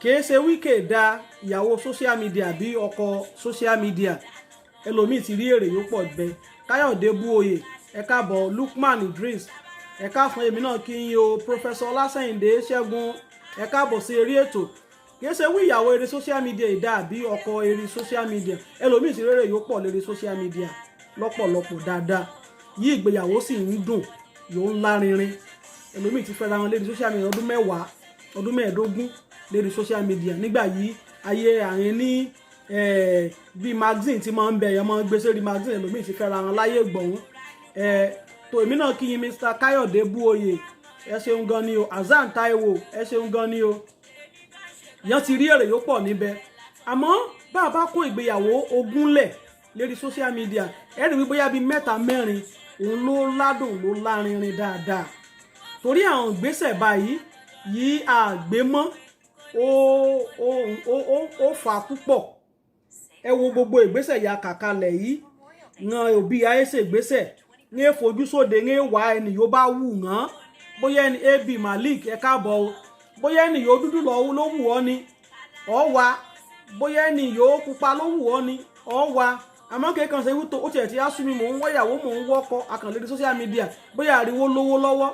Kìí ṣe wíkè da ìyàwó social media bí ọkọ social media. Ẹlòmíì ti rí èrè yóò pọ̀ bẹ. Káyọ̀dé Búoyè, ẹ káàbọ̀. Lukman Idris, ẹ káàsán. Èmi náà kí yín o. Professor Ọlásẹ̀yìndé Ṣẹ́gun, ẹ káàbọ̀ sí eré ètò. Kìí ṣe wí ìyàwó eré social media ìdá àbí ọkọ eré social media. Ẹlòmíì ti rí èrè yóò pọ̀ lérí social media lọ́pọ̀lọpọ̀ dáadáa yí, ìgbéyàwó sì ń dùn, yóò ń lárinrin. Ẹlòmíì ti fẹ́ra wọn lérí social media ọdún 10, ọdún 15 lérí social media. Nígbà yìí ayé àárín ní bíi magazine tí máa ń bẹ yẹn, máa ń gbé sórí magazine. Ẹlòmíì ti fẹ́ra wọn láyé gbọ̀hún. Tó èmi náà kí yín. Mr Káyọ̀dé Búoyè, ẹ ṣeun gan ni o. Azan Taiwo, ẹ ṣeun gan ni o. Ìyẹn ti rí èrè yóò pọ̀ níbẹ̀. Àmọ́ bá a bá kó ìgbéyàwó 20 lẹ̀ lérí social media, ẹ rí wí bóyá bíi mẹ́ta, mẹ́rin òun ló ládùn, ló lárinrin dáadáa, torí àwọn ìgbésẹ̀ báyìí yìí àgbémọ́ ó fà á púpọ̀. Ẹ wo gbogbo ìgbésẹ̀ ya kàkalẹ̀ yìí, yan òbí ayé ṣègbésẹ̀ ní fojú sóde ní wá ẹni yóò bá wù wọ́n. Bóyá ẹni Ab Malik, ẹ káàbọ̀ o. Bóyá ẹni yóò dúdú lọ ló wù ọ́ ni ọ̀ wá, bóyá ẹni yóò pupa ló wù ọ́ ni ọ̀ wá. Àmọ́ kéèkàn ṣe wúto ó tiẹ̀ ti á sú mi, mò ń wọ́yàwó, mò ń wọ́kọ akànlélí social media, bóyá àríwó lówó lọ́wọ́,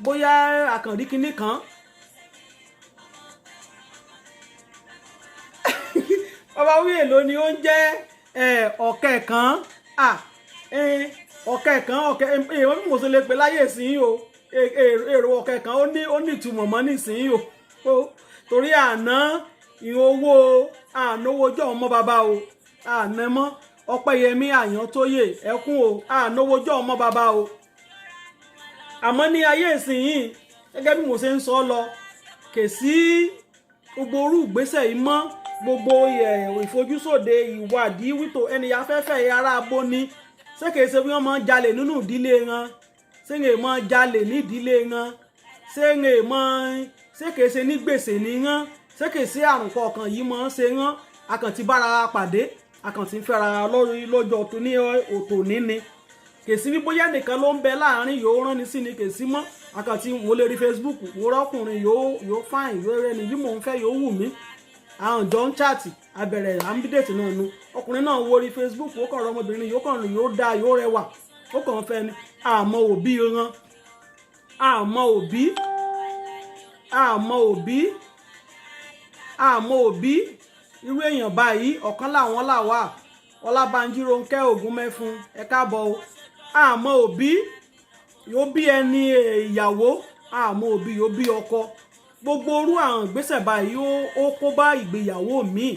bóyá àkànrí kinní kan. Bàbá wí èlò ni ó ń jẹ́ ọ̀kẹ́ kan, ọ̀kẹ́ kan, ọ̀kẹ́ èèwọ̀n bí mo ṣe lè pè láyé ìsín o. Èrò ọ̀kẹ́ kan ó ní ìtumọ̀ mọ́ nísìnyí o, torí àná ìhun owó àná owó ọjọ́ ọmọ bàbá o, àná mọ́. Ọpẹ́yẹmí Àyàntóyè, ẹkún o. Àná owó ọjọ́ ọmọ bàbá o. Àmọ́ ní ayé ìsinyìí, gẹ́gẹ́ bí mo ṣe ń sọ lọ, kè sí gbogbo orú ìgbésẹ̀ yìí mọ́. Gbogbo ìfojúsóde ìwádìí wító ẹni afẹ́fẹ́ ara abo ni, ṣé kìí ṣe bí wọ́n máa ń jalè nínú ìdílé wọn, ṣé ń máa jalè ní ìdílé wọn, ṣé ń máa, ṣé kìí ṣe ní gbèsè ní wọn, ṣé kìí ṣe àrùn kọ̀ọ̀kan yìí máa ń ṣe wọn. Akàntí bára wa pàdé, akàntí ń fẹ́ra lórí lọ́jọ́ tó ní òtò ní. Kèsí bí bóyá nìkan ló ń bẹ láàrin yóò rán ni sí ni, kèsí mọ́. Akàntí wo lè rí Facebook, wo rọ́kùnrin yóò fine, yóò rẹni yìí mò ń fẹ́, yóò wù mí. Àwọn jọ ń chat, abẹ̀rẹ̀ àmbídètì náà nu. Ọkùnrin náà wo orí Facebook, ó kàn rọ ọmọbìnrin yóò kàn rìn, yóò dáa, yóò rẹwà, ó kàn fẹ́ ni. Àmọ́ òbí ran, àmọ́ òbí, àmọ́ òbí, àmọ́ òbí irú èèyàn báyìí. Ọ̀kan làwọn làwà. Ọlábànjí Rónkẹ́ Ògúnmẹ́fun, ẹ káàbọ̀ o. Àmọ́ òbí yóò bí ẹni ìyàwó, àmọ́ òbí yóò bí ọkọ. Gbogbo orú àwọn ìgbésẹ̀ báyìí ó kó bá ìgbéyàwó míì.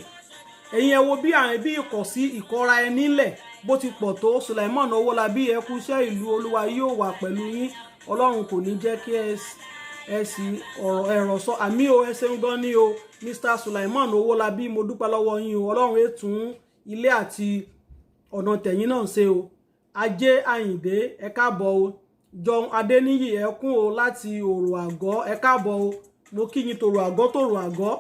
Ẹ̀yin ẹ wo bí àwọn bí ìkọ̀sí ìkọra ẹni lẹ̀ bó ti pọ̀ tó. Suleiman Owólabí, ẹ kú iṣẹ́ ìlú, Olúwa yóò wà pẹ̀lú yín. Ọlọ́run kò ní jẹ́ kí ẹ sì ọ̀rọ̀ ẹ̀rọ sọ àmì o. Ẹ ṣeun gan ni o, Mr Suleiman Owólabí, mo dúpẹ́ lọ́wọ́ yín o. Ọlọ́run ètún ilé àti ọ̀nà tẹ̀yìn náà ṣe o. Ajé Àyìndé, ẹ káàbọ̀ o. John Adéníyì, ẹ kún o láti Òrò Àgọ́, ẹ káàbọ̀ o. Mo kí yín tòrò àgọ́, tòrò àgọ́.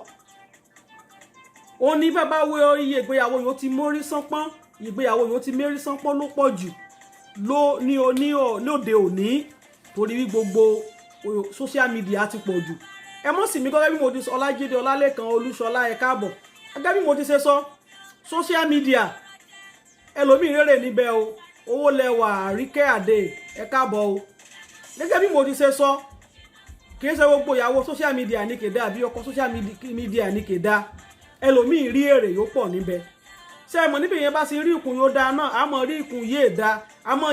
Ó ní bàbá wo iye ìgbéyàwó yóò ti mórí sánpọ́n, ìgbéyàwó yóò ti mérí sánpọ́n ló pọ̀ jù ló ní ní lóde òní, torí wí gbogbo social media ti pọ̀ jù. Ẹ mọ̀ sí mi gẹ́gẹ́ bí mo ti sọ. Ọlájídé Ọlálẹ́kan Olúṣọlá, ẹ káàbọ̀. Gẹ́gẹ́ bí mo ti ṣe sọ, social media, ẹlòmíì rèrè níbẹ̀ o. Owó lẹwà Àríkẹ́ Àdè, ẹ káàbọ̀ o. Gẹ́gẹ́ bí mo ti ṣe sọ, kì í ṣe gbogbo ìyàwó social media ní kéda àbí ọkọ social media ní kéda. Ẹlòmíì rí èrè yóò pọ̀ níbẹ̀. Ṣé ẹ mọ̀ níbi yẹn bá ti rí ìkùn yóò dáa náà, àmọ́ rí ìkùn yéè dáa, àmọ́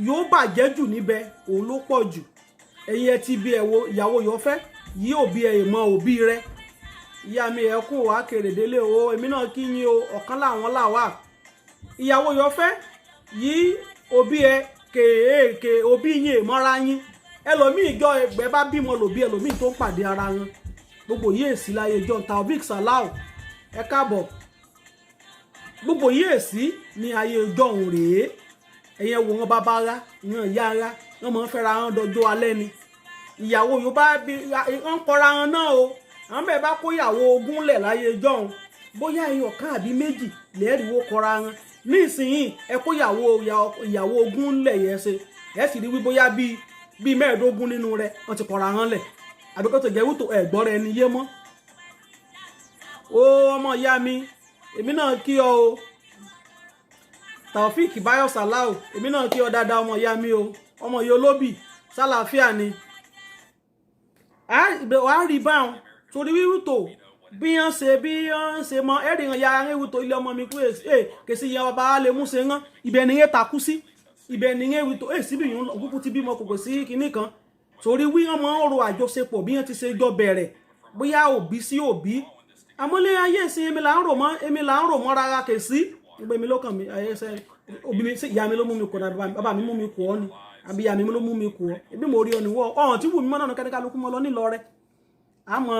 yóò bàjẹ́ jù níbẹ̀, òun ló pọ̀ jù. Ẹ̀yin ẹ ti bí ẹ wo ìyàwó yóò fẹ́ yìí, òbí ẹ mọ òbí rẹ. Ìyá mi, ẹ kún wàá kèrè délé o. Èmi náà kí yín o. Ọ̀kan làwọn làwà. Ìyàwó yóò fẹ́ yìí, òbí ẹ kèéèké, òbí yín èmọ́ra yín. Ẹlòmíì ìjọ ẹgbẹ́ bá bímọ lòbí ẹlòmíì tó ń pàdé ara wọn. Gbogbo yìí èsì láyé John Taofik Salau, ẹ káàbọ̀. Gbogbo yìí èsì ní ayé john rèé. Ẹ̀yẹn wo wọn bàbá ara wọn, ìyá ara wọn máa ń fẹ́ra wọn dọjọ́ alẹ́ ni. Ìyàwó yóò bá bí wọn kọra wọn náà o. Àwọn bẹ́ẹ̀ bá kó ìyàwó 20 lẹ̀ láyé john, bóyá ẹyọ kan àbí méjì lẹ́ẹ̀rìíwó kọra wọn. Nísìnyìí ẹ kó ìyàwó 20 lẹ̀ yẹn ṣe, ẹ sì rí wí bóyá bíi 15 nínú rẹ̀ wọ́n ti kọra wọn lẹ̀, àbí kó tó jẹ́ wípé ẹ̀gbọ́n rẹ̀ ni yé mọ́. Ó ọmọ ìyá mi, èmi náà kí ọ o. Taofik Bayo Salau, èmi náà kí ọ dáadáa, ọmọ ìyá mi o, ọmọ ìyá olóbì, sálàáfíà ni. Wàá rí báwọn torí wíwú tó bí wọ́n ṣe mọ ẹ̀rí hàn yàrá wíwú tó ilé ọmọ mi kú ẹ̀ kèsì ìyá bàbá lè mú ṣe hàn. Ibẹ̀ nìyẹn takú sí, ibẹ̀ nìyẹn wí tó ẹ̀ síbi yìí kúkú ti bímọ kòkò sí kinní kan, torí wí wọ́n máa ń ro àjọṣepọ̀ bí wọ́n ti ṣe jọ bẹ̀rẹ̀, bóyá òbí sí òbí. Àmọ́lé ayé ìsìn, èmi là ń rò mọ́, èmi là ń rò mọ́ rárá. Kèsì gbé mi lókàn mi ayé ṣe òbí mi, ìyá mi ló mú mi kọ̀, bàbá mi mú mi kọ̀ ọ́ ni, àbí ìyá mi ló mú mi kọ̀ ọ́? Ebi mo rí ọ nìwọ ọ̀hún tí wù mí mọ́ náà, kẹ́ni kálukú mọ́ lọ nílọ rẹ. Àmọ́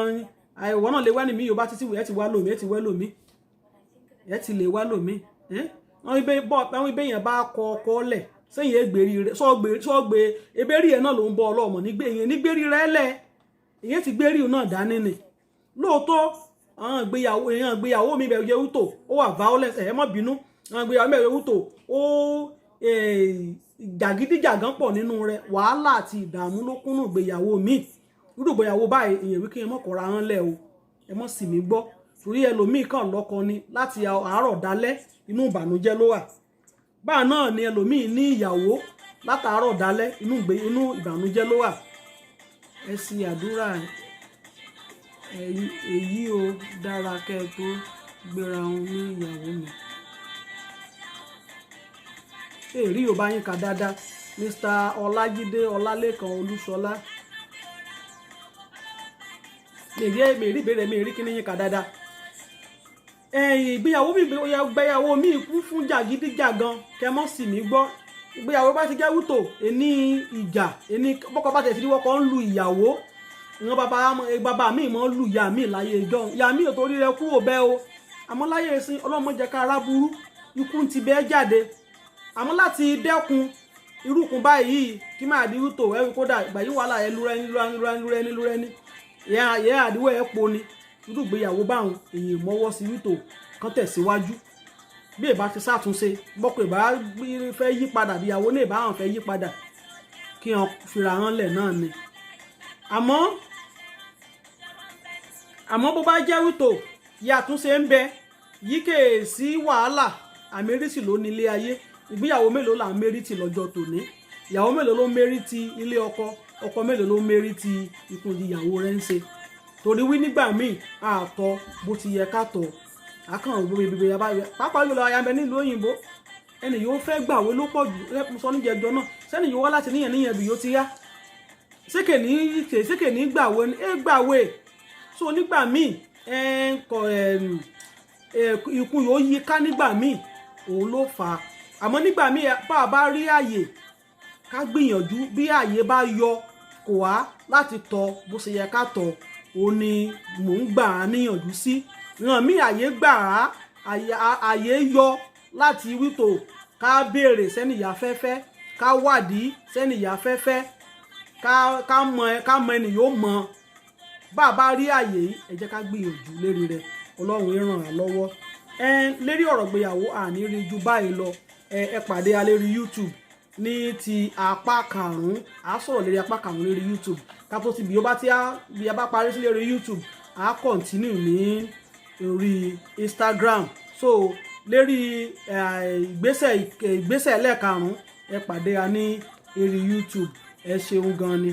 àìwọ́ náà lè wá ní mi yóò bá títí wù ẹ́ ti wá lómi, ẹ ti wẹ́ lómi, ẹ ti lè wá lómi. Wọ́n ibẹ̀ yẹn bá kọ ọkọ lẹ̀ sẹ́yìn ègbèrí rẹ sọ́gbé ebérí ẹ̀ náà ló ń bọ́ ọlọ́mọ nígbè yẹn nígbèrí rẹ lẹ̀, èyí ti gbérí náà dání ni. Lóòótọ́, àwọn ìgbéyàwó èèyàn, ìgbéyàwó mi bẹ̀rẹ̀ yẹ wútò ó wà violence, ẹ̀ má bínú. Àwọn ìgbéyàwó mi bẹ̀rẹ̀ wútò ó jàgídíjàgán pọ̀ nínú rẹ̀, wàhálà àti ìdààmú ló kúnnú ìgbéyàwó mi. Irú ìgbéyàwó báyìí, èèyàn wí kí ẹ mọ̀ kọ́ra hàn lẹ̀ o, ẹ mọ̀ sì mí gbọ́, torí ẹlòmíì kàn lọ́kọ ni, láti àárọ̀ dálẹ́ inú ìbànújẹ́ ló wà. Báà náà ni ẹlòmíì ní ìyàwó, látàárọ̀ dálẹ́ inú ìbànújẹ́ ló wà. Ẹ sì àdúrà èyí ó dára kẹ́ ẹ tó gbéra òun ní ìyàwó mi. Èrí ò bá yín kà dáadáa, Mr. Ọlájídé Ọlálékan Olúṣọlá. Mi rí ìbéèrè, mi rí kíní yín kà dáadáa. Ẹ̀yìn ìgbéyàwó mi, ìgbéyàwó mi kún fún jàgídíjàgan, kẹmọ́ sì mí gbọ́. Ìgbéyàwó bá ti jẹ́ wútò ẹni ìjà ẹni bọ́kọ bá tẹ̀ sí wọ́kọ̀ ń lu ìyàwó, ìran bàbá bàbá mi mọ́ lu ìyá mi láyé ìjọ, ìyá mi ò torí rẹ kú ò bẹ́ o. Àmọ́ láyé ìsìn, Ọlọ́mọ jẹ́ ká ara burú, ikú ti bẹ́ẹ̀ jáde. Àmọ́ láti dẹ́kun irúkun báyìí kí máa di wútò ẹ kódà ìgbà yìí wàhálà ẹ lúrẹ́ni lúrẹ́ni lúrẹ́ni lúrẹ́ni lúrẹ́ni ìyẹn àdìwọ́ ẹ po ni. Irú ìgbéyàwó báwọn èyí mọ́wọ́ sí wútò kan tẹ̀síwájú bí ìbá ti ṣàtúnṣe, bọ́kọ ìbá fẹ́ yí padà, bí ìyàwó náà ìbá hàn fẹ́ yí padà, kí wọn fira hàn lẹ̀ náà ni. Àmọ́ bó bá jẹ́ wútò ìyàtúnṣe ń bẹ yìí, kè sí wàhálà. Àmẹ́rìsì ló ní ilé ayé. Ìgbéyàwó mélòó là ń mérìtì lọ́jọ́ tòní? Ìyàwó mélòó ló ń mérìtì ilé ọkọ? Ọkọ mélòó ló ń mérìtì ikú ìyàwó rẹ̀ ń ṣe? Torí wí nígbà míì àtọ bó ti yẹ ká tọ̀ akàn gbogbo ibi yaba, pàápàá jùlọ ayàmbẹ nílùú òyìnbó, ẹnì yóò fẹ́ gbàwé ló pọ̀ jù sọ níjẹjọ náà sẹ́ni yóò wá láti níyàn níyàn bí yóò ti yá sékè ní gbàwé ẹ gbàwé. So nígbà míì ikú yóò yí ká nígbà míì, òun ló fà á. Àmọ́ nígbà míì, bá a bá rí àyè, ká gbìyànjú, bí àyè bá yọ kò wá láti tọ̀ bó ṣe yẹ ká tọ̀, òun ni mò ń gbà á níyànjú sí. Ràn mí àyè gbà á, àyè yọ láti wítò ká béèrè sẹ́nìyà fẹ́fẹ́, ká wádìí sẹ́nìyà fẹ́fẹ́, ká mọ ẹni yóò mọ. Bá a bá rí àyè yìí, ẹ jẹ́ ká gbìyànjú lérí rẹ̀. Ọlọ́run ràn án lọ́wọ́. Ẹ lérí ọ̀rọ̀ gbéyàwó, àní rí ju báyìí lọ. Ẹ pàdé a lérí YouTube ní ti apá karùn-ún. A sọ̀rọ̀ lérí apá karùn-ún lérí YouTube. Ká tó ti bí ó bá tí a bí a bá parí sí lérí YouTube, a continue ní orí Instagram. So lérí ìgbésẹ̀ ẹlẹ́ẹ̀karùn-ún, ẹ pàdé a ní eré YouTube. Ẹ ṣeun gan ni.